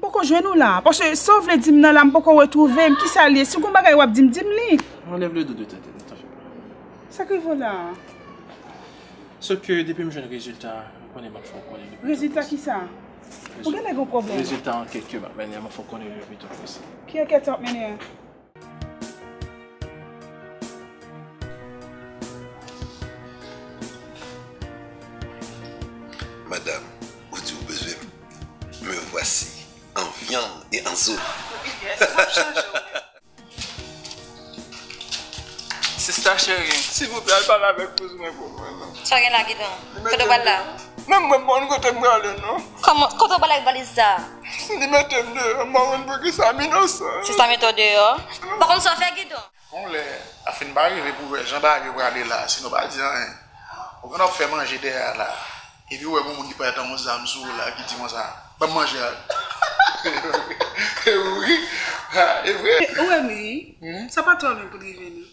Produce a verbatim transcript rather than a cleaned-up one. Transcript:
Poko jwenn ou la. Paske sa w vle di m nan la, m poko retwouve m. Kisa l ye? Si gon bagay w ap di m, di m li. Enlève le doute de ta tête, ne t'en fais pas. Sa k rive w la? Sòf ke depi m jwenn rezilta, ou konnen m ap fè w konnen li. Rezilta kisa? Ou genlè gen pwoblèm? Rezilta ankèt ke m ap mennen an, m ap fè w konnen li le plus tôt possible. Ki ankèt w ap mennen an? Madame, ou di ou bezwen m. Me voici en viande et en os. Sista cheri, silvouplè, al pale avèk kouz mwen pou mwen non. Sa gen la Gidon? Kote w pral la? Menm mwen m konn kote m prale non. Kòman, kote w pral ak valiz sa? Li mete m deyò, m pa konn poukisa, m inosan. Sista mete w deyò? Ou pa konn sa w fè Gidon? Yon lè, a fin pa rive pou wè jan bagay yo prale la, si nou pa di anyen. Ou konn ap fè manje dèyè a la. Epi ou wè gon moun ki parèt ak yon zam sou ou la, ki di konsa, ban m manje a. E wi, e vre. Ou wè m ri? Sa pa twò lwen pou l rive non.